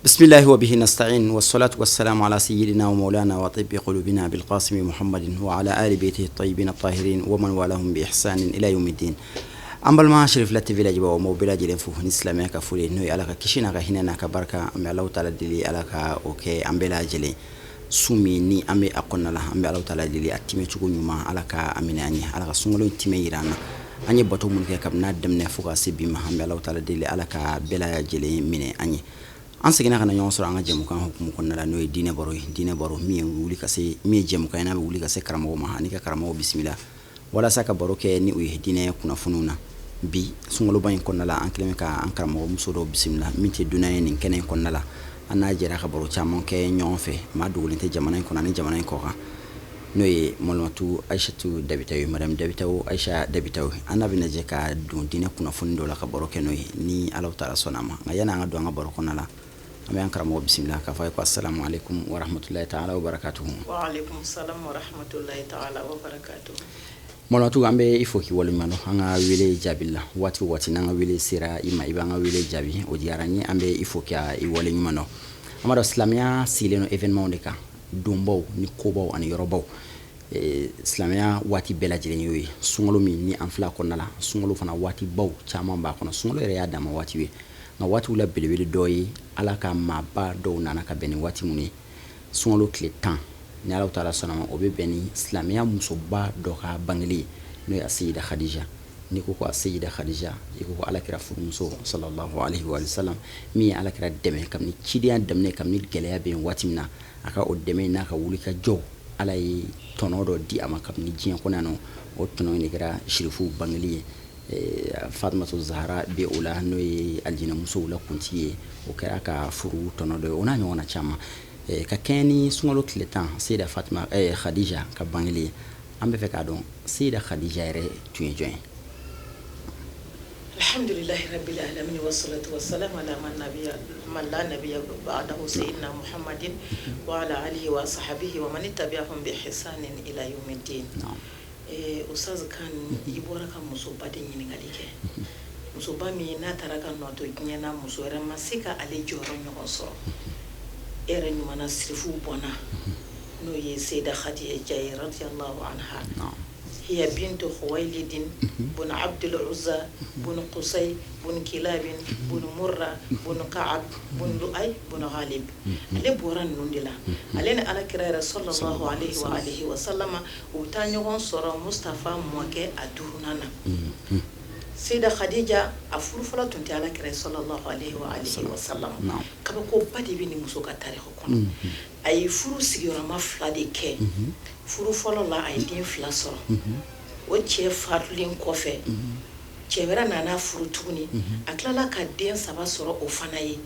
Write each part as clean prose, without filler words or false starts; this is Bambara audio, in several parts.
Bisimilahi wa bihi nasta'in wa salatu wa salamu ala sayyidina wa maulana wa tibbi qulubina abil qasimi muhammadin wa ala ali beytihi tayyibin tahirin wa man walahum bi ihsanin ila yawmiddin. An balima Cherifila TV lajɛbaaw, an b'aw bɛɛ lajɛlen fo ni silamɛya ka foli, n'o ye Ala ka kisi n'a ka hinɛ n'a ka barika. An bɛ Alahu taala deli, Ala ka o kɛ an bɛɛ lajɛlen. Sun min ni an bɛ a kɔnɔna la, an bɛ Alahu taala deli, a timɛ cogo ɲuman, Ala ka a minɛ an ye. Ala ka sunkalo in timɛ jira an na. An ye bato minnu kɛ kabini a daminɛ fo ka se bi ma, an bɛ Alahu taala deli, Ala ka bɛɛ lajɛlen minɛ an ye. An seginna ka na ɲɔgɔn sɔrɔ an ka jɛmukan hukumu kɔnɔna la, n'o ye diinɛ baro ye. Diinɛ baro min ye wuli ka se, min ye jɛmukan ye n'a bɛ wuli ka se karamɔgɔ ma ani ka karamɔgɔ bisimila walasa ka baro kɛ ni u ye diinɛ kunnafoniw na. Bi sunkaloba in kɔnɔna la, an kɛlen bɛ ka an karamɔgɔ muso dɔ bisimila min tɛ dunan ye nin kɛnɛ in kɔnɔna la. An n'a jɛra ka baro caman kɛ ɲɔgɔn fɛ, maa dogolen tɛ jamana in kɔnɔ ani jamana in kɔkan, n'o ye Malimatu Ayisatu Dabitaw ye, madame Dabitaw, Ayisa Dabitaw. An n'a bɛna jɛ ka don diinɛ kunnafoni dɔ la ka baro kɛ n'o ye, ni Alahu taala sɔnna a ma. Nka yanni an ka don an ka baro kɔnɔna la, an bɛ an karamɔgɔ bisimila k'a fɔ a ye ko asalamu aleykum wa rahmatulahi taala wa barakatuhu. Wa aleykum salam wa rahmatulahi taala wa barakatuhu. Malimatu, an bɛ i fo k'i waleɲuman dɔn an ka wele jaabi la. Waati o waati n'an ka wele sera i ma, i b'an ka wele jaabi, o diyara n ye. An bɛ i fo k'i waleɲuman dɔn. An b'a dɔn silamɛya sigilen don événement de kan, donbaw ni kobaw ani yɔrɔbaw. Silamɛya waati bɛɛ lajɛlen y'o ye. Sunkalo min ni an filɛ kɔnɔna la, sunkalo fana waatibaw caman b'a kɔnɔ. Sunkalo yɛrɛ y'a dama waati ye, nka waatiw la belebele dɔ ye Ala ka maaba dɔw nana ka bɛn ni waati minnu ye. Sunkalo tile 10, ni Alahu taala sɔnna ma, o bɛ bɛn ni silamɛya musoba dɔ ka bangeli ye, n'o ye Aseyida Hadija. N'i ko ko Aseyida Hadija, i ko ko Alakira furumuso sallallahu alaihi wa sallam, min ye Alakira dɛmɛ kabini cidenya daminɛ, kabini gɛlɛya bɛ yen waati min na, a ka o dɛmɛ n'a ka wuli ka jɔ, Ala ye tɔnɔ dɔ di a ma kabini diɲɛ kɔnɔ yan nɔ. O tɔnɔ in de kɛra sirifuw bangeli ye. Fatumatu Zahara bɛ o la, n'o ye alijinɛmusow la kuntigi ye. O kɛra ka furu tɔnɔ dɔ ye, o n'a ɲɔgɔnna caman. Ka kɛɲɛ ni sunkalo tile 10, Seyida Fatima Khadija ka bangeli ye, an bɛ fɛ k'a dɔn Seyida Khadija yɛrɛ tun ye jɔn ye? Alhamdulilahi rabbil alamin wa salatu wa salam ala man nabiyya man la nabiyya ba'dahu sayyidina Muhammadin wa ala alihi wa sahbihi wa man tabi'ahum bi ihsanin ila yawmiddin. Ustaz Kan, i bɔra ka musoba de ɲininkali kɛ, musoba min n'a taara ka nɔ to diɲɛ na, muso wɛrɛ ma se ka ale jɔyɔrɔ ɲɔgɔn sɔrɔ. E yɛrɛ ɲuman na sirifuw bɔnna, n'o ye Seyida Khadija ye radiyallahu anha. Hiya bintu Khuwaylidin bun Abdul Uzza bun Qusay bun Kilabin bun Murra bun Ka'ab bun Lu'ay bun Ghalib. Ale bɔra ninnu de la. Ale ni Alakira yɛrɛ sallallahu alaihi wa alihi wa sallama, u bɛ taa ɲɔgɔn sɔrɔ Mustafa mɔkɛ a duurunan na. Seyida Khadija, a furu fɔlɔ tun tɛ Alakira ye sallallahu alaihi wa alihi wa sallam. Kabakoba de bɛ nin muso ka tariku kɔnɔ. A ye furu sigiyɔrɔma fila de kɛ. Furu fɔlɔ la, a ye den fila sɔrɔ. O cɛ fatulen kɔfɛ, cɛ wɛrɛ nana furu tuguni. A tilala ka den saba sɔrɔ o fana ye.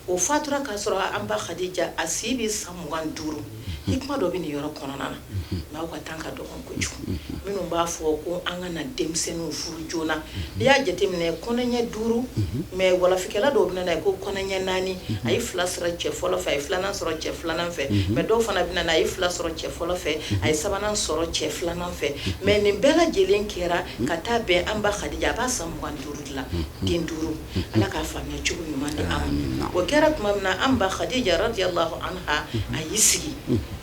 O fatura k'a sɔrɔ an ba Khadija a si bɛ san 25. Hikma dɔ bɛ nin yɔrɔ kɔnɔna na, mais aw ka temps ka dɔgɔn kojugu. Minnu b'a fɔ ko an ka na denmisɛnninw furu joona, n'i y'a jateminɛ kɔnɔɲɛ 5, mais walafikɛla dɔw bɛ na ye ko kɔnɔɲɛ 4, a ye fila sɔrɔ cɛ fɔlɔ fɛ, a ye filanan sɔrɔ cɛ filanan fɛ. Mais dɔw fana bɛ na, a ye fila sɔrɔ cɛ fɔlɔ fɛ, a ye sabanan sɔrɔ cɛ filanan fɛ. Mais nin bɛɛ lajɛlen kɛra ka taa bɛn an ba Khadija a b'a san 25 de la, den 5. Ala k'a faamuya cogo ɲuman di an ma. O kɛra tuma min na, an ba Khadija radiyallahu anha, a y'i sigi,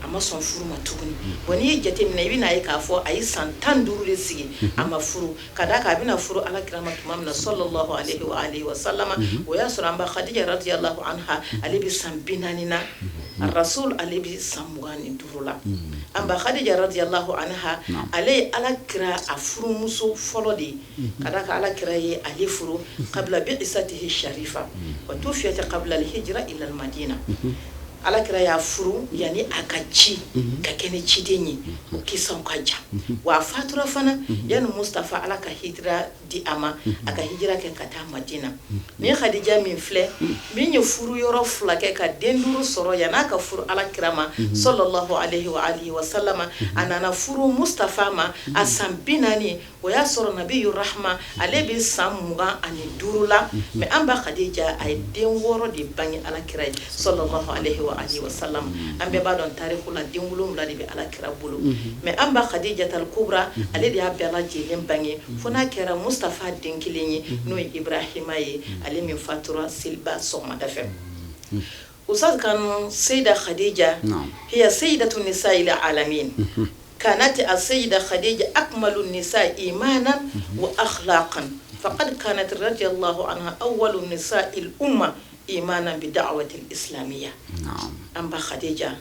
a ma sɔn furu ma tuguni. Bon, n'i ye jateminɛ, i bɛna ye k'a fɔ a ye san 15 de sigi, a ma furu. Ka d'a kan a bɛna furu Alakira ma tuma min na sallallahu alaihi wa alihi wa sallama, o y'a sɔrɔ an ba Khadija radiyallahu anha, ale bɛ san 40 na, Rasul ale bɛ san 25 la. An ba Khadija radiyallahu anha, ale ye Alakira a furumuso fɔlɔ de ye. Ka d'a kan Alakira ye ale furu qabla bi'isatihi sharifa wa tufiyat qabla al-hijra ila al-madina. Alakira y'a furu yanni a ka ci ka kɛ ni ciden ye, o kisaw ka jan. Wa a fatura fana yanni Mustafa, Ala ka hijira di a ma, a ka hijira kɛ ka taa Madina. Nin Khadija min filɛ, min ye furu yɔrɔ fila kɛ ka den 5 sɔrɔ yan'a ka furu Alakira ma sallallahu alaihi wa alihi wa sallama, a nana furu Mustafa ma a san 40. O y'a sɔrɔ Nabiyu Rahma ale bɛ san 25 la. Mais an ba Khadija, a ye den 6 de bange Alakira ye sallallahu alaihi wa alihi wa sallam. An bɛɛ b'a dɔn tariku la, den 7 de bɛ Alakira bolo. Mais an ba Khadijatal Kubra, ale de y'a bɛɛ lajɛlen bange, fo n'a kɛra Mustafa den kelen ye, n'o ye Ibrahima ye, ale min fatura seliba sɔgɔmada fɛ. Ustaz Kanu, Seyida Khadija hiya sayyidatu nisa'il alamin kanat as-sayyida Khadija akmalu nisa'i imanan wa akhlaqan faqad kanat radiyallahu anha awwalu nisa'il umma imanan bi da'wati al-islamiyya. An ba Khadija,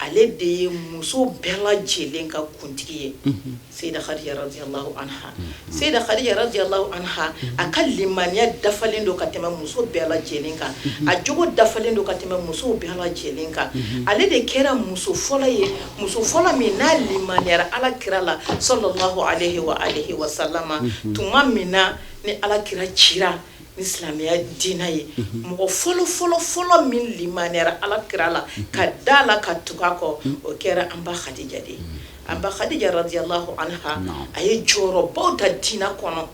ale de ye muso bɛɛ lajɛlen ka kuntigi ye. Seyida Khadija radiyallahu anha, Seyida Khadija radiyallahu anha, a ka limaniya dafalen don ka tɛmɛ muso bɛɛ lajɛlen kan, a jogo dafalen don ka tɛmɛ musow bɛɛ lajɛlen kan. Ale de kɛra muso fɔlɔ ye, muso fɔlɔ min n'a limaniyara Ala kira la sallallahu alayhi wa alihi wa sallama. Tuma min na ni Ala kira cira ni silamɛya diinɛ ye, mɔgɔ fɔlɔ fɔlɔ fɔlɔ min limaniyara Ala kira la ka da la ka tugu a kɔ, o kɛra an ba Khadija de ye. An ba Khadija radiyallahu anha, a ye jɔyɔrɔbaw ta diinɛ kɔnɔ,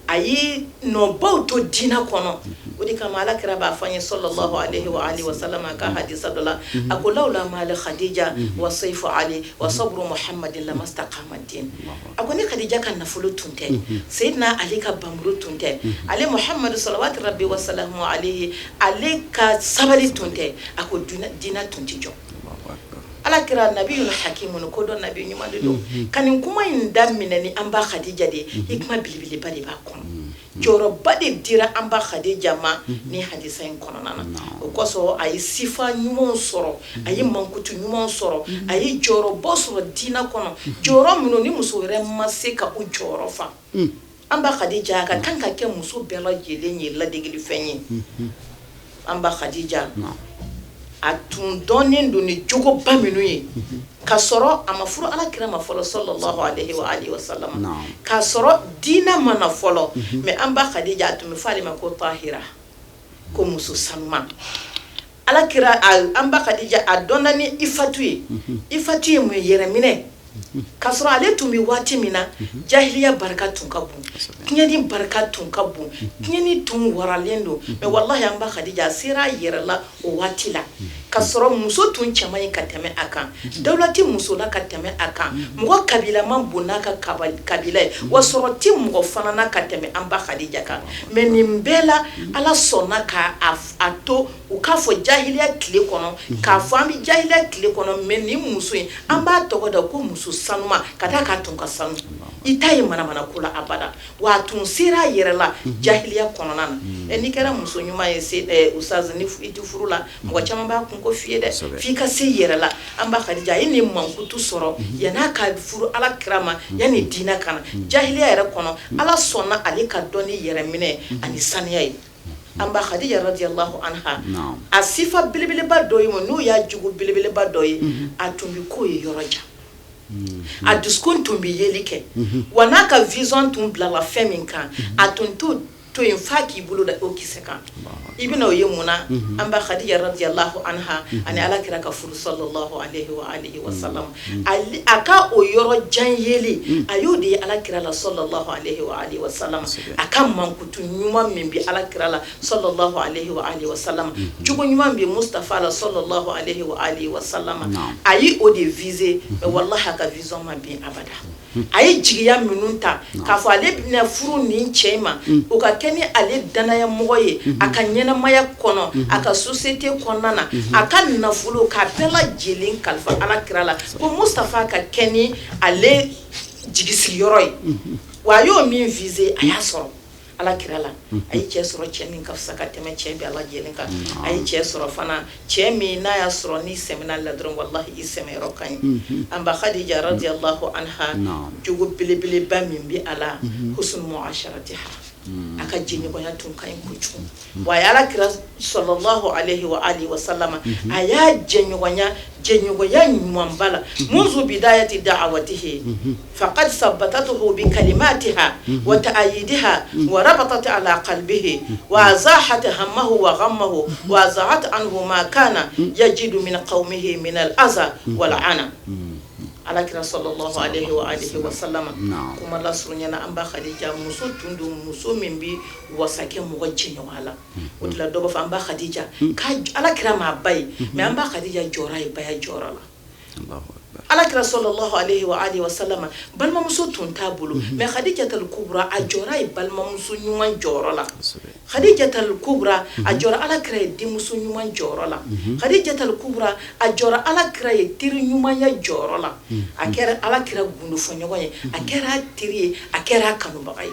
a ye nɔbaw to diinɛ kɔnɔ. O de kama Ala kira b'a fɔ an ye sallallahu alayhi wa alihi wa sallam a ka hadisa dɔ la, a ko lawla mali Khadija wa sayfu Ali wa sabru Muhammadin lamastaqama din. A ko ni Khadija ka nafolo tun tɛ, Seyidina Ali ka bamuru tun tɛ, ale Muhamadu salawatu rabbi wa salamu alayhi, ale ka sabali tun tɛ, a ko diinɛ tun tɛ jɔ. Ala kira nabiyul hakimu, ko dɔn nabi ɲuman de don. Ka nin kuma in daminɛ ni an ba Khadija de ye, hikma belebeleba de b'a kɔnɔ. Jɔyɔrɔba de dira an ba Khadija ma ni hadisa in kɔnɔna na. O kosɔn a ye sifa ɲumanw sɔrɔ, a ye mankutu ɲumanw sɔrɔ, a ye jɔyɔrɔba sɔrɔ diinɛ kɔnɔ, jɔyɔrɔ minnu ni muso wɛrɛ ma se ka o jɔyɔrɔ fa. An ba Khadija, a ka kan ka kɛ muso bɛɛ lajɛlen ye ladegelifɛn ye. An ba Khadija, a tun dɔnnen don ni jogoba minnu ye, k'a sɔrɔ a ma furu Ala kira ma fɔlɔ sallallahu alayhi wa alihi wa sallam, k'a sɔrɔ diinɛ ma na fɔlɔ. Mais an ba Khadija, a tun bɛ fɔ ale ma ko tahira, ko muso sanuman. Ala kira, an ba Khadija, a dɔnna ni ifatu ye. Ifatu ye mun ye? Yɛrɛminɛ. K'a sɔrɔ ale tun bɛ waati min na, jahiliya barika tun ka bon, tiɲɛni barika tun ka bon, tiɲɛni tun waralen don. Mais walahi, an ba Khadija, a sera a yɛrɛ la o waati la, k'a sɔrɔ muso tun cɛman ɲi ka tɛmɛ a kan, dawula tɛ muso la ka tɛmɛ a kan, mɔgɔ kabila man bon n'a ka kabila ye, wa sɔrɔ tɛ mɔgɔ fana na ka tɛmɛ an ba Khadija kan. Mais nin bɛɛ la, Ala sɔnna ka a to u k'a fɔ jahiliya tile kɔnɔ, k'a fɔ an bɛ jahiliya tile kɔnɔ, mais nin muso in, an b'a tɔgɔ da ko muso sanuma, ka d'a k'a tun ka sanu, i t'a ye manamana ko la abada, wa a tun sera a yɛrɛ la jahiliya kɔnɔna na. Ɛ, n'i kɛra muso ɲuman ye se ustaz, ni i tɛ furu la, mɔgɔ caman b'a kun ko f'i ye dɛ, f'i ka se i yɛrɛ la. An ba Khadija, a ye nin mankutu sɔrɔ yan'a ka furu Ala kira ma, yanni diinɛ ka na. Jahiliya yɛrɛ kɔnɔ, Ala sɔnna ale ka dɔn ni yɛrɛminɛ ani saniya ye. An ba Khadija radiyallahu anha, a sifa belebeleba dɔ ye mun, n'o y'a jogo belebeleba dɔ ye, a tun bɛ ko ye yɔrɔ jan, a dusukun tun bɛ yeli kɛ, wa n'a ka vision tun bilala fɛn min kan, a tun t'o to yen f'a k'i bolo da o kisɛ kan. I bɛna o ye mun na? An ba Khadija radiyallahu anha ani Ala kira ka furu sallallahu alayhi wa alihi wa sallam, a ka o yɔrɔ jan yeli, a y'o de ye Ala kira la sallallahu alayhi wa alihi wa sallam. A ka mankutu ɲuman min bɛ Ala kira la sallallahu alayhi wa alihi wa sallam, jogo ɲuman bɛ Mustafa la sallallahu alayhi wa alihi wa sallam, a ye o de viser. Mais wallahi, a ka vision ma bin abada. A ye jigiya minnu ta k'a fɔ ale bɛna furu nin cɛ in ma, o ka kɛ ni ale danaya mɔgɔ ye a ka ɲɛnamaya kɔnɔ, a ka société kɔnɔna na, a ka nafolo k'a bɛɛ lajɛlen kalifa Ala kira la, ko Mustafa ka kɛ ni ale jigisigiyɔrɔ ye. Wa a y'o min viser, a y'a sɔrɔ Ala kira la. A ye cɛ sɔrɔ, cɛ min ka fisa ka tɛmɛ cɛ bɛɛ lajɛlen kan. A ye cɛ sɔrɔ fana, cɛ min n'a y'a sɔrɔ n'i sɛmɛna la dɔrɔn, wallahi, i sɛmɛyɔrɔ ka ɲi. An ba Khadija radiyallahu anha, jogo belebeleba min bɛ a la, husnu muasharatiha, a ka jɛɲɔgɔnya tun ka ɲi kojugu. Wa a ye Ala kira sallallahu alayhi wa alihi wa sallam, a y'a jɛɲɔgɔnya, jɛɲɔgɔnya ɲumanba la. Munzu bidayati da'awatihi faqad sabbatatuhu bi kalimatiha wa ta'yidiha wa rabatat ala qalbihi wa azahat hammahu wa ghammahu wa azahat anhu ma kana yajidu min qawmihi min al-aza wal ana. Ala kira sallallahu alayhi wa alihi wa sallam, kuma lasurunya na, an ba Khadija muso tun don, muso min bɛ wasakɛ mɔgɔ jɛɲɔgɔn la. O de la dɔ b'a fɔ an ba Khadija k'a Ala kira ma ba ye, mais an ba Khadija jɔra ye baya jɔyɔrɔ la. Ala kira sallallahu alayhi wa alihi wa sallam, balimamuso tun t'a bolo, mais Khadija tal Kubra, a jɔra ye balimamuso ɲuman jɔyɔrɔ la. Khadijatal Kubra a jɔra Ala kira ye denmuso ɲuman jɔyɔrɔ la, Khadijatal Kubra a jɔra Ala kira ye teri ɲumanya jɔyɔrɔ la, a kɛra Ala kira gundofɔɲɔgɔn ye, a kɛra a teri ye, a kɛra a kanubaga ye.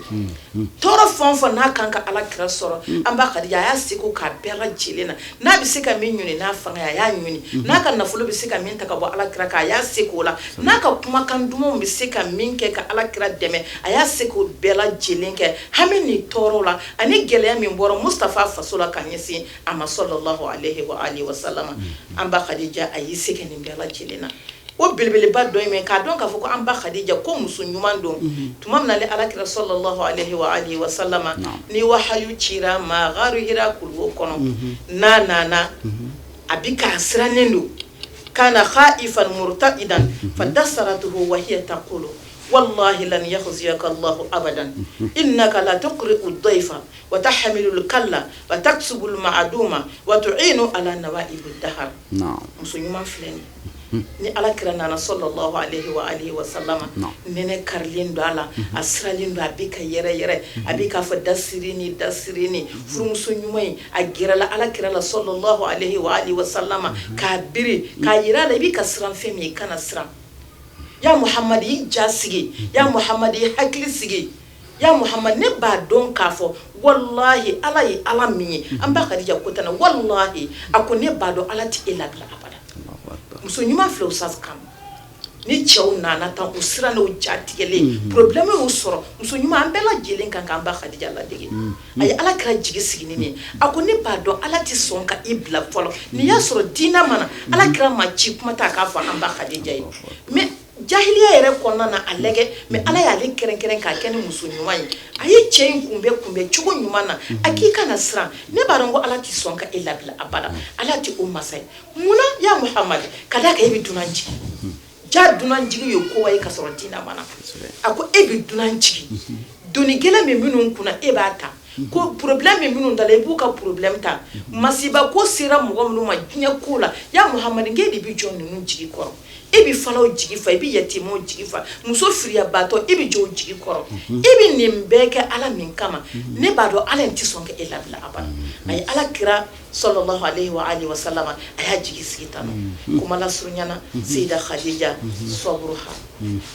Tɔɔrɔ fɛn o fɛn n'a kan ka Ala kira sɔrɔ, an ba Khadija a y'a seko k'a bɛɛ lajɛlen na, n'a bɛ se ka min ɲini n'a fanga ye a y'a ɲini, n'a ka nafolo bɛ se ka min ta ka bɔ Ala kira kan a y'a se k'o la, n'a ka kumakan dumanw bɛ se ka min kɛ ka Ala kira dɛmɛ a y'a se k'o bɛɛ lajɛlen kɛ hami ni tɔɔrɔ la ani gɛlɛya min bɔra Mustafa faso la ka ɲɛsin a ma sallallahu alaihi wa alihi wa sallama. An ba Khadija a y'i se kɛ nin bɛɛ lajɛlen na. O belebeleba dɔ ye min k'a dɔn k'a fɔ ko an ba Khadija ko muso ɲuman don, tuma min na ni Alakira sallallahu alaihi wa alihi wa sallama ni wahayu cira ma gharu Hira kuluwo kɔnɔ, n'a nana a bi k'a sirannen don, kana khaifan murtaidan fadasaratuhu wa hiya taqulu wallahi lan yakhziyaka Allahu abadan innaka la tuqri'u ad-dayfa wa tahmilu al-kalla wa taksubu al-ma'duma wa tu'inu ala nawa'ib ad-dahr. Muso ɲuman filɛ nin ni Ala kira nana sallallahu alaihi wa alihi wa sallama, nɛnɛ karilen don a la, a siralen don, a bɛ ka yɛrɛ yɛrɛ, a bɛ k'a fɔ dasirini dasirini. Furumuso ɲuman in a gɛrɛla Ala kira la sallallahu alaihi wa alihi wa sallama k'a biri k'a yira a la, i bɛ ka siran fɛn min ye, i kana siran. Ya Muhamad, i ja sigi. Ya Muhamad, i hakili sigi. Ya Muhamad, ne b'a dɔn k'a fɔ wallahi Ala ye Ala min ye. An ba Khadija ko tan na, wallahi a ko ne b'a dɔn Ala tɛ e labila abada. Muso ɲuman filɛ Ustaz kan. Ni cɛw nana tan, u siran n'u ja tigɛlen, problème y'u sɔrɔ, muso ɲuman an bɛɛ lajɛlen kan k'an ba Khadija ladege. A ye Ala kira jigi sigi ni nin ye. A ko ne b'a dɔn Ala tɛ sɔn ka i bila fɔlɔ. N'i y'a sɔrɔ diinɛ ma na, Ala kira ma ci kuma t'a k'a fɔ an ba Khadija ye. Mais jahiliya yɛrɛ kɔnɔna na a lajɛ, mais Ala y'ale kɛrɛnkɛrɛn k'a kɛ ni muso ɲuman ye. A ye cɛ in kunbɛn kunbɛn cogo ɲuman na. A k'i kana siran. Ne b'a dɔn ko Ala tɛ sɔn ka e labila abada. Ala tɛ o masa ye. Munna ya Muhamad? Ka d'a kan e bɛ dunan jigi. Ja dunan jigi ye koba ye ka sɔrɔ diinɛ ma na. A ko e bɛ dunan jigi. Doni gɛlɛn min minnu kunna e b'a ta. Ko problème min minnu da la i b'u ka problème ta. Masiba ko sera mɔgɔ minnu ma diɲɛ ko la, ya Muhamad, k'e de bɛ jɔ ninnu jigi kɔrɔ. E bɛ falaw jigi fa, i bɛ yatimɛw jigi fa, muso firiyabatɔ e bɛ jɔ o jigi kɔrɔ. E bɛ nin bɛɛ kɛ Ala min kama, ne b'a dɔn Ala in tɛ sɔn ka e labila abada. A ye Ala kira sallallahu alaihi wa alihi wa sallama a y'a jigi sigi tan nɔ. Kuma lasurunya na, Seyida Khadija sabruha,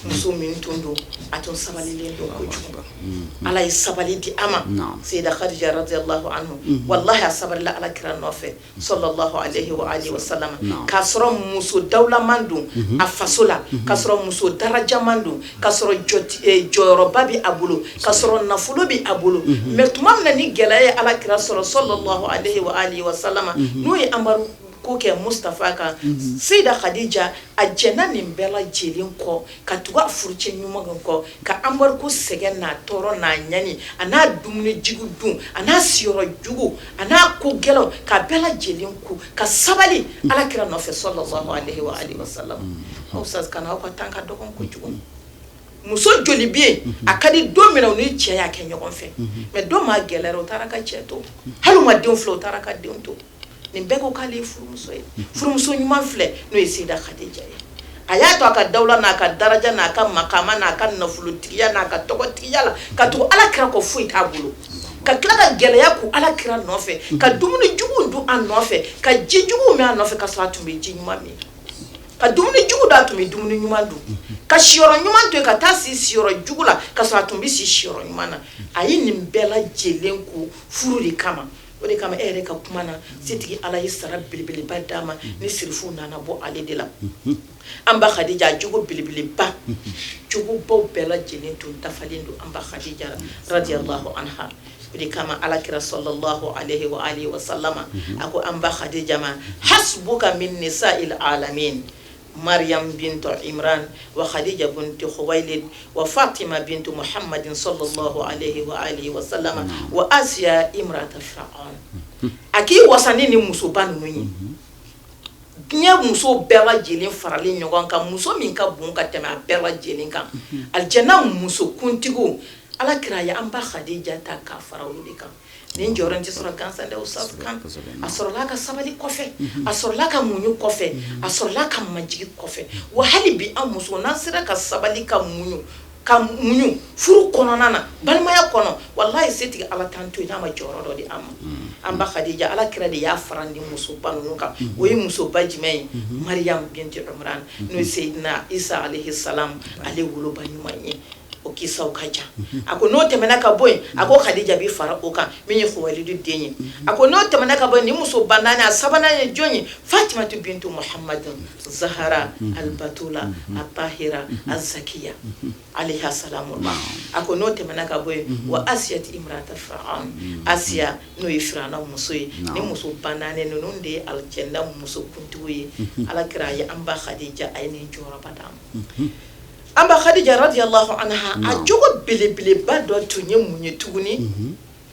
muso min tun don, a tun sabalilen don kojugu. Ala ye sabali di a ma. Seyida Khadija radiyallahu anhu, wallahi a sabalila Ala kira nɔfɛ sallallahu alaihi wa alihi wa sallama, k'a sɔrɔ muso dawulaman don a faso la, k'a sɔrɔ muso darajaman don, k'a sɔrɔ jɔyɔrɔba bɛ a bolo, k'a sɔrɔ nafolo bɛ a bolo. Mais tuma min na ni gɛlɛya ye Ala kira sɔrɔ sallallahu alaihi wa alihi wa sallama, n'o ye ambaru ko kɛ Mustafa kan, Seyida Khadija a jɛnna nin bɛɛ lajɛlen kɔ ka tugu a furucɛ ɲuman kɔ, ka ambaru ko sɛgɛn n'a tɔɔrɔ n'a ɲani, a n'a dumuni jugu dun, a n'a siyɔrɔ jugu, a n'a ko gɛlɛnw, ka bɛɛ lajɛlen ku ka sabali Ala kira nɔfɛ sallallahu alaihi wa alihi wa sallam. Ustaz kana aw ka tan ka dɔgɔn kojugu. Muso joli bɛ yen a ka di don min na u ni cɛ y'a kɛ ɲɔgɔn fɛ, mais don maa gɛlɛyara u taara ka cɛ to, hali u ma denw filɛ u taara ka denw to. Nin bɛɛ ko k'ale ye furumuso ye. Furumuso ɲuman filɛ n'o ye Seyida Khadija ye. A y'a to a ka dawula n'a ka daraja n'a ka makama n'a ka nafolotigiya n'a ka tɔgɔtigiya la ka tugu Ala kira kɔ, foyi t'a bolo, ka tila ka gɛlɛya ku Ala kira nɔfɛ, ka dumuni jugu dun a nɔfɛ, ka ji jugu min a nɔfɛ, ka sɔrɔ a tun bɛ ji ɲuman min, ka dumuni jugu dun a tun bɛ dumuni ɲuman dun, ka siyɔrɔ ɲuman to yen ka taa si siyɔrɔ jugu la, ka sɔrɔ a tun bɛ si siyɔrɔ ɲuman na. A ye nin bɛɛ lajɛlen ku furu de kama. O de kama e yɛrɛ ka kuma na, setigi Ala ye sara belebeleba d'a ma ni sirifuw nana bɔ ale de la. An ba Khadija jogo belebeleba, jogobaw bɛɛ lajɛlen tun dafalen don an ba Khadija radiyallahu anha. O de kama Ala kira sallallahu alaihi wa alihi wa sallama a ko an ba Khadija ma hasbuka min nisa'il alamin Maryam bintu Imran wa Khadija bintu Khuwailid wa Fatima bintu Muhammadin sallallahu alaihi wa alihi wa sallama wa Asiya imrata Fir'aun. A k'i wasa ni nin musoba ninnu ye. Diɲɛ muso bɛɛ lajɛlen faralen ɲɔgɔn kan, muso min ka bon ka tɛmɛ a bɛɛ lajɛlen kan, alijana muso kuntigiw, Ala kira ye an ba Khadija ta k'a fara olu de kan. Nin jɔyɔrɔ in tɛ sɔrɔ gansan dɛ Ustaz kan. A sɔrɔla a ka sabali kɔfɛ, a sɔrɔla a ka muɲu kɔfɛ, a sɔrɔla a ka majigin kɔfɛ. Wa hali bi an musow, n'an sera ka sabali ka muɲu Ka muɲu furu kɔnɔna na, balimaya kɔnɔ, walahi setigi Ala t'an to yen n'a ma jɔyɔrɔ dɔ di an ma. An ba Khadija, Ala kira de y'a fara ni musoba ninnu kan. O ye musoba jumɛn ye? Mariam binti Imran, n'o ye Seyidina Isa alayhi salam ale woloba ɲuman ye. O kisaw ka jan. A ko n'o tɛmɛna ka bɔ yen, a ko Khadija bɛ fara o kan, min ye Khuwalidu den ye. A ko n'o tɛmɛna ka bɔ yen, ni musoba naani, a sabanan ye jɔn ye? Fatimatu bintu Muhammadin Zahara albatula atahira azakiya alayha salamullah. A ko n'o tɛmɛna ka bɔ yen, wa Asiyati imrata Firaun, Asiya n'o ye Firawuna muso ye. Ni musoba naani ninnu de ye alijana muso kuntigiw ye. Ala kira ye an ba Khadija, a ye nin jɔyɔrɔba d'a ma. An ba Khadija radiyallahu anha, a jogo belebeleba dɔ tun ye mun ye tuguni?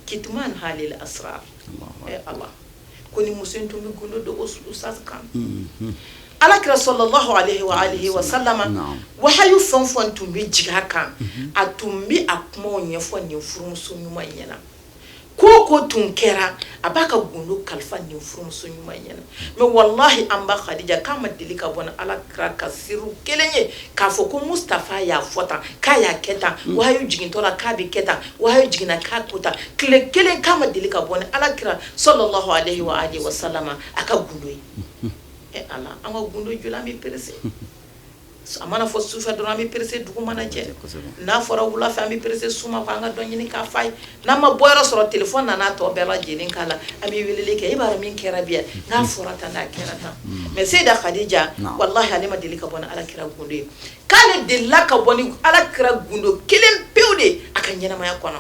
Kitman halil asrar. Ala ko ni muso in tun bɛ gundo dogo, ustaz kan. Ala kira sallallahu alaihi wa alihi wa sallama, wahayu fɛn fɛn tun bɛ jigin a kan, a tun bɛ a kumaw ɲɛfɔ nin furumuso ɲuman ɲɛna. Ko o ko tun kɛra, a b'a ka gundo kalifa nin furumuso ɲuman ɲɛna. Mais walahi, an ba Khadija k'a ma deli ka bɔ ni Ala kira ka sirru kelen ye k'a fɔ ko Mustafa y'a fɔ tan, k'a y'a kɛ tan, wahayu jigintɔ la k'a bɛ kɛ tan, wahayu jiginna k'a ko tan. Tile kelen k'a ma deli ka bɔ ni Ala kira sallallahu alaihi wa alihi wa sallama a ka gundo ye. E Ala, an ka gundo joli, an bɛ pressé. A mana fɔ sufɛ dɔrɔn, an bɛ pressé, dugu mana jɛ. N'a fɔra wula fɛ, an bɛ pressé, suma ko an ka dɔ ɲini k'a fa ye. N'an ma bɔ yɔrɔ sɔrɔ, téléphone nana tɔ bɛɛ lajɛlen k'a la, an bɛ weleli kɛ: e b'a dɔn min kɛra bi, n'a fɔra tan, n'a kɛra tan. Mais Seyida Khadija, walahi, ale ma deli ka bɔ ni Ala kira gundo ye. K'ale delila ka bɔ ni Ala kira gundo kelen pewu de a ka ɲɛnamaya kɔnɔ.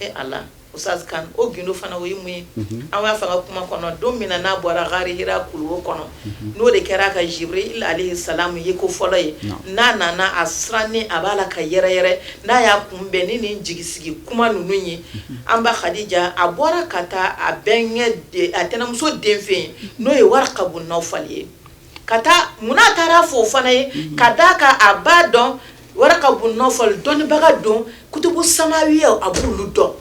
E Ala, Ustaz kan, o gundo fana, o ye mun ye? An b'a fɔ an ka kuma kɔnɔ, don min na n'a bɔra gari Hira kuluwo kɔnɔ, n'o de kɛra ka Jibril alayhi salam ye ko fɔlɔ ye, n'a nana a sirannen, a b'a la ka yɛrɛ yɛrɛ, n'a y'a kunbɛn ni nin jigisigi kuma ninnu ye. An ba Khadija, a bɔra ka taa a bɛnkɛ, a tɛnɛmuso den fɛ yen, n'o ye Waraka bun Nawfal ye, ka taa. Munna a taara fɔ o fana ye? Ka d'a kan a b'a dɔn Waraka bun Nawfal dɔnnibaga don, kutubu samawiya a b'olu dɔn.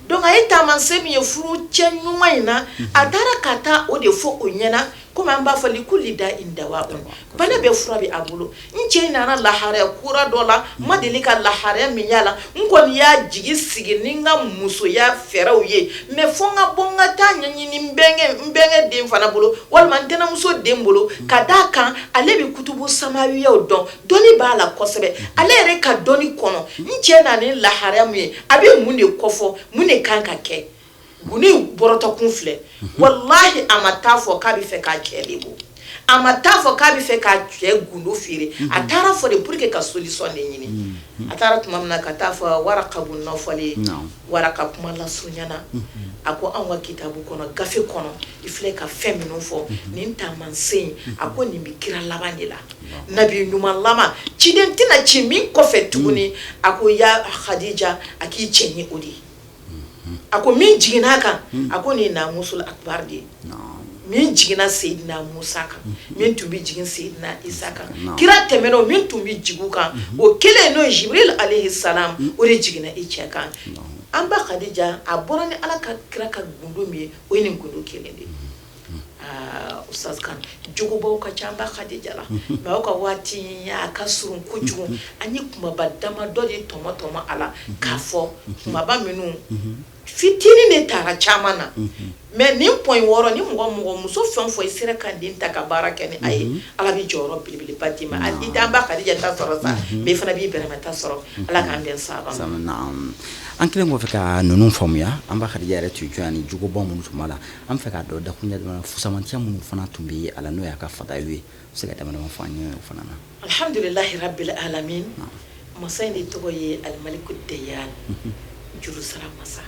Donc a ye taamasiyɛn min ye furu cɛ ɲuman in na, a taara ka taa o de fɔ o ɲɛna. Komi an b'a fɔ likulli da'in dawa'un, bana bɛɛ fura bɛ a bolo. N cɛ nana laharaya kura dɔ la, n ma deli ka laharaya min y'a la. N kɔni y'a jigi sigi ni n ka musoya fɛɛrɛw ye, mais fo n ka bɔ, n ka taa ɲɛɲini n bɛnkɛ den fana bolo, walima n tɛnɛmuso den bolo, ka d'a kan ale bɛ kutubu samawiyaw dɔn, dɔnni b'a la kosɛbɛ. Ale yɛrɛ ka dɔnni kɔnɔ, n cɛ nana ni laharaya mun ye, a bɛ mun de kɔfɔ, mun de kan ka kɛ? Gundo bɔrɔtɔkun filɛ. Walahi, a ma taa fɔ k'a bɛ fɛ k'a cɛ de bɔ, a ma taa fɔ k'a bɛ fɛ k'a cɛ gundo feere. A taara fɔ de pour que ka solution de ɲini. A taara tuma min na ka taa fɔ Waraka bun Nawfal ye, Waraka kuma lasurunyana, a ko anw ka kitabu kɔnɔ, gafe kɔnɔ, i filɛ ka fɛn minnu fɔ nin taamasiyɛn in, a ko nin bɛ kira laban de la, nabi ɲuman laban, ciden tɛna ci min kɔfɛ tuguni. A ko ya Khadija, a k'i cɛ ni o de ye. A ko min jiginna a kan, a ko nin namusul akbar de ye, min jiginna Seyidina Musa kan, min tun bɛ jigin Seyidina Isa kan, kira tɛmɛn'o min tun bɛ jigin u kan, o kelen n'o ye Jibril alayhi salam, o de jiginna i cɛ kan. An ba Khadija, a bɔra ni Ala ka kira ka gundo min ye, o ye nin gundo kelen de ye. Aa, Ustaz kan, jogobaw ka ca an ba Khadija la, mais aw ka waati a ka surun kojugu. An ye kumaba damadɔ de tɔmɔ tɔmɔ a la k'a fɔ, kumaba minnu fitinin de taara caman na. Mais nin point 6 ni mɔgɔ muso fɛn fɔ i sera ka den ta ka baara kɛ ni a ye, Ala bɛ jɔyɔrɔ belebeleba d'i ma. I t'an ba Khadija ta sɔrɔ sa, mais i fana b'i bɛrɛmɛ ta sɔrɔ. Ala k'an bɛn sababa ma. An kɛlen kɔfɛ ka ninnu faamuya, an ba Khadija yɛrɛ tun jɔn ani jogoba minnu tun b'a la, an bɛ fɛ k'a dɔn dakuruɲɛ dama fusamantiya minnu fana tun bɛ a la, n'o y'a ka fadayilu ye. U bɛ se ka dama dama fɔ an ye o fana na? Alhamdulilahi rabbil alamin. Masa in de tɔgɔ ye alimaliku deyan, jurusara masa.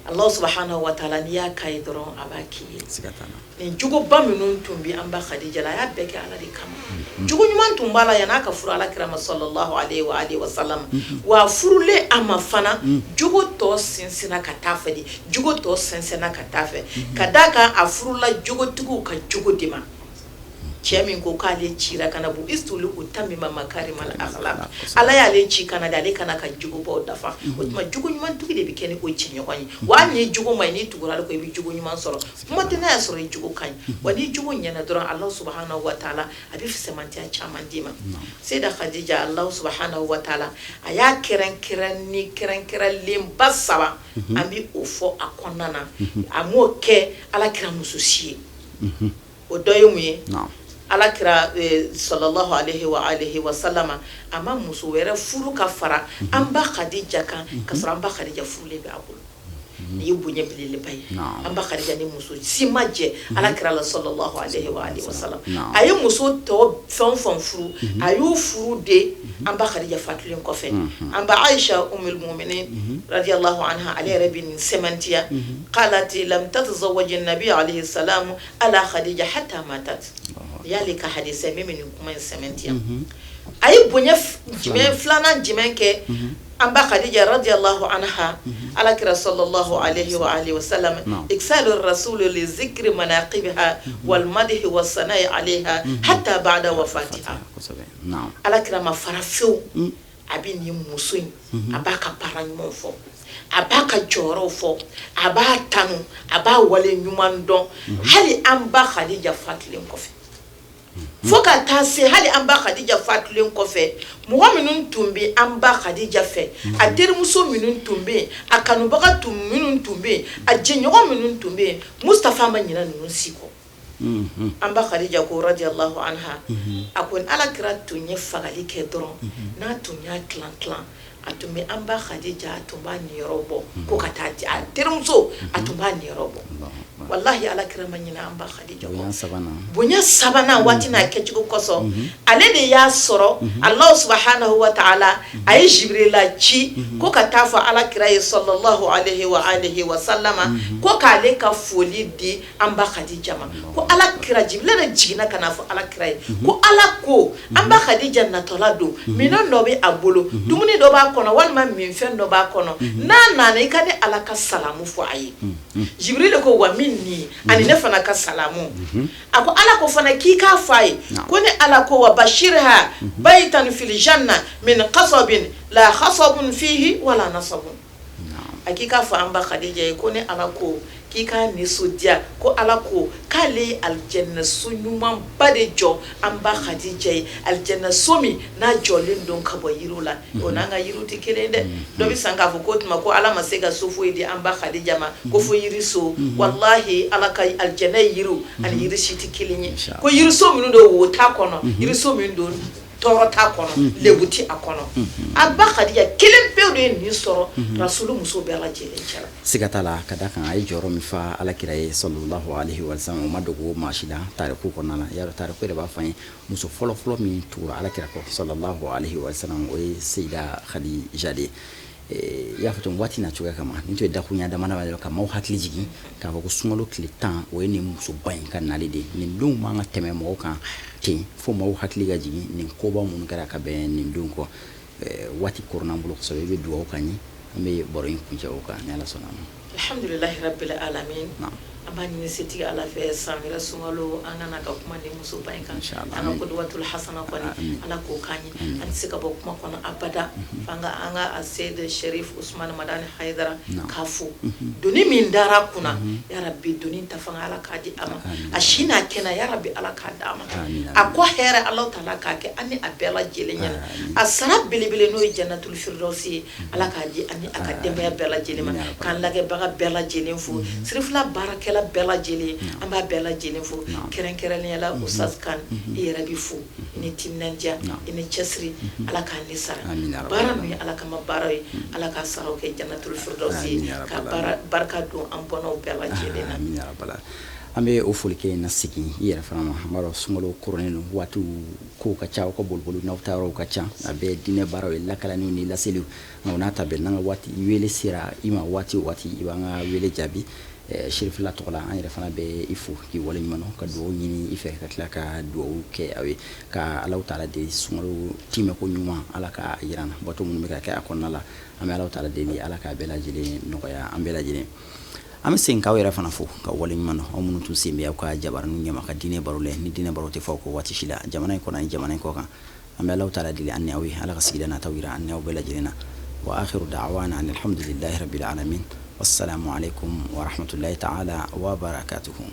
Allah subhanahu wa ta'ala, n'i y'a k'a ye dɔrɔn, a b'a k'i ye. Siga t'a la. Nin jogoba minnu tun bɛ an ba Khadija la, a y'a bɛɛ kɛ Ala de kama. Jogo ɲuman tun b'a la yan'a ka furu Ala kira ma sallallahu alaihi wa alihi wa sallam. Wa furulen a ma fana, jogo tɔ sinsinna ka taa fɛ de, jogo tɔ sinsinna ka taa fɛ, ka d'a kan a furula jogotigiw ka jogo de ma. Cɛ min ko k'ale cira ka na bu'istu li utammima makarimal akhlaq, Ala y'ale ci ka na de, ale ka na ka jogobaw dafa. O tuma jogo ɲumantigi de bɛ kɛ ni o cɛɲɔgɔn ye. Wa hali n'i jogo man ɲi, n'i tugura ale kɔ, i bɛ jogo ɲuman sɔrɔ. Kuma tɛ n'a y'a sɔrɔ i jogo ka ɲi. Wa n'i jogo ɲɛna dɔrɔn, Alahu subahanahu wa taala a bɛ fisamantiya caman d'i ma. Seyida Khadija, Alahu subahanahu wa taala a y'a kɛrɛnkɛrɛn ni kɛrɛnkɛrɛnlenba saba, an bɛ o fɔ a kɔnɔna na. A m'o kɛ Ala kira muso si ye. O dɔ ye mun ye? Ala kira sallallahu alayhi wa alihi wa sallama, a ma muso wɛrɛ furu ka fara an ba Khadija kan ka sɔrɔ an ba Khadija furulen bɛ a bolo. Nin ye bonya belebeleba ye. An ba Khadija ni muso si ma jɛ Ala kira la sallallahu alayhi wa alihi wa sallam. A ye muso tɔ fɛn o fɛn furu, a y'u furu de an ba Khadija fatulen kɔfɛ. An ba Aisha umul muminin radiyallahu anha, ale yɛrɛ bɛ nin sɛmɛntiya: qalati lam tatazawwaj an-nabi alayhi salam ala Khadija hatta matat. Y'ale ka hadisa min bɛ nin kuma in sɛmɛntiya. A ye bonya jumɛn filanan jumɛn kɛ an ba Khadija radiyallahu anha? Ala kira sallallahu alayhi wa alihi wa sallam, iksalu rasul li zikri manaqibiha wal madhi was sana'i alayha hatta ba'da wafatiha. Ala kira ma fara fewu, a bɛ nin muso in, a b'a ka baara ɲumanw fɔ, a b'a ka jɔyɔrɔw fɔ, a b'a tanu, a b'a wale ɲuman dɔn, hali an ba Khadija fatulen kɔfɛ. Fo ka taa se hali an ba Khadija fatulen kɔfɛ, mɔgɔ minnu tun bɛ an ba Khadija fɛ, a terimuso minnu tun bɛ yen, a kanubaga tun minnu tun bɛ yen, a jɛɲɔgɔn minnu tun bɛ yen, Mustafa ma ɲinɛ ninnu si kɔ. An ba Khadija ko radiyallahu anha, a ko Ala kira tun ye fagali kɛ dɔrɔn, n'a tun y'a tilan tilan, a tun bɛ an ba Khadija, a tun b'a niyɔrɔ bɔ ko ka taa di a terimuso, a tun b'a niyɔrɔ bɔ. Walahi, Ala kira ma ɲinɛ an ba Khadija kɔ. Bonya sabanan, waati n'a kɛcogo kosɔn, ale de y'a sɔrɔ Alahu subahanahu wa taala a ye Jibirila ci ko ka taa fɔ Ala kira ye sallallahu alayhi wa alihi wa sallama ko k'ale ka foli di an ba Khadija ma. Ko Ala kira Jibirila de jiginna ka n'a fɔ Ala kira ye ko Ala ko an ba Khadija natɔla don, minɛn dɔ bɛ a bolo, dumuni dɔ b'a kɔnɔ walima minfɛn dɔ b'a kɔnɔ, n'a nana, i ka ne Ala ka salamu fɔ a ye. Jibirila ko wa minni, ani ne fana ka salamu. A ko Ala ko fana k'i k'a fɔ a ye ko ne Ala ko wa bashirha baytan fil janna min qasabin la khasabun fihi wala nasabun. A k'i k'a fɔ an ba Khadija ye ko ne Ala ko k'i k'a nisɔndiya, ko Ala ko k'ale ye alijɛnɛso ɲumanba de jɔ an ba Khadija ye, alijɛnɛso min n'a jɔlen don ka bɔ yiriw la. O n'an ka yiriw tɛ kelen dɛ. Dɔ bɛ san k'a fɔ ko tuma ko Ala ma se ka so foyi di an ba Khadija ma ko fo yiriso. Walahi, Ala ka alijɛnɛ yiriw ani yiri si tɛ kelen ye. Ko yiriso minnu don, wo t'a kɔnɔ, yiriso min don, tɔɔrɔ t'a kɔnɔ, lebu tɛ a kɔnɔ. A ba Khadija kelen pewu de ye nin sɔrɔ rasulu muso bɛɛ lajɛlen cɛla. Siga t'a la, ka da kan a ye jɔyɔrɔ min fa Ala kira ye sallallahu alaihi wa sallam, o ma dogo maa si la tariku kɔnɔna la. Yarɔ, tariku yɛrɛ b'a fɔ an ye, muso fɔlɔ-fɔlɔ min tugura Ala kira kɔ sallallahu alaihi wa sallam, o ye Seyida Khadija de ye. I y'a fɔ cogo waati na cogoya kama, nin tun ye dakurunya dama dama ye ka maaw hakili jigin k'a fɔ ko sunkalo tile 10, o ye nin musoba in ka nali de ye. Nin donw man ka tɛmɛ mɔgɔw kan ten fo maaw hakili ka jigin nin koba minnu kɛra ka bɛn nin don kɔ. Waati koronna an bolo kosɛbɛ. I bɛ dugawu k'an ye, an bɛ baro in kuncɛ o kan ni Ala sɔnna a ma. Alhamdulilahi rabbil alamin. An b'a ɲini setigi Ala fɛ, san wɛrɛ sunkalo, an ka na ka kuma nin musoba in kan. An ka kuduwatul hasana kɔni, Ala k'o k'an ye. An tɛ se ka bɔ kuma kɔnɔ abada f'an ka an ka Seyid Sherif Usman Madani Hayidara k'a fo. Doni min dara a kunna, yarabi, doni ta fanga, Ala k'a di a ma. A si n'a kɛnɛ, yarabi, Ala k'a d'a ma. A kɔ hɛrɛ, Ala taala k'a kɛ an ni a bɛɛ lajɛlen ɲɛna. A sara belebele, n'o ye jannatul firdausi ye, Ala k'a di ani a ka denbaya bɛɛ lajɛlen ma. K'an lajɛbaga bɛɛ lajɛlen fo, Sirifila baarakɛla bɛɛ lajɛlen, an b'a bɛɛ lajɛlen fo, kɛrɛnkɛrɛnnenya la Ustaz Kan, i yɛrɛ bɛ fo i ni timinandiya, i ni cɛsiri. Ala k'an ni sara baara min ye Ala kama baara ye, Ala k'a saraw kɛ jannatul firdausi ye, ka barika don an bɔnnaw bɛɛ lajɛlen na. An bɛ o foli kɛ in na segin i yɛrɛ fana ma. An b'a dɔn sunkalo koronnen don, waatiw kow ka ca, aw ka boliboli n'aw taa yɔrɔw ka ca, a bɛɛ diinɛ baaraw ye, lakalaniw ni laseliw. Nka o n'a ta bɛɛ, n'an ka waati wele sera i ma waati o waati, i b'an ka wele jaabi. Sirifila tɔgɔ la, an yɛrɛ fana bɛ i fo k'i waleɲuman dɔn, ka dugawu ɲini i fɛ, ka tila ka dugawu kɛ aw ye, ka Alahu taala deli, sunkalo timɛ ko ɲuman, Ala ka yira an na. Bato minnu bɛ ka kɛ a kɔnɔna la, an bɛ Alahu taala deli, Ala k'a bɛɛ lajɛlen nɔgɔya an bɛɛ lajɛlen. An bɛ segin k'aw yɛrɛ fana fo ka waleɲuman dɔn, aw minnu tun sen bɛ aw ka jabaraninw ɲɛma ka diinɛ baro lɛ ni diinɛ baro tɛ fɔ aw kɔ waati si la, jamana in kɔnɔ ani jamana in kɔ kan. An bɛ Alahu taala deli an ni aw ye, Ala ka sigida nataw jira an ni aw bɛɛ lajɛlen na. Wa akhiru da'wana anil hamdulillahi rabbil alamin. Wassalamu alaikum wa rahmatullahi ta'ala wa barakatuhu.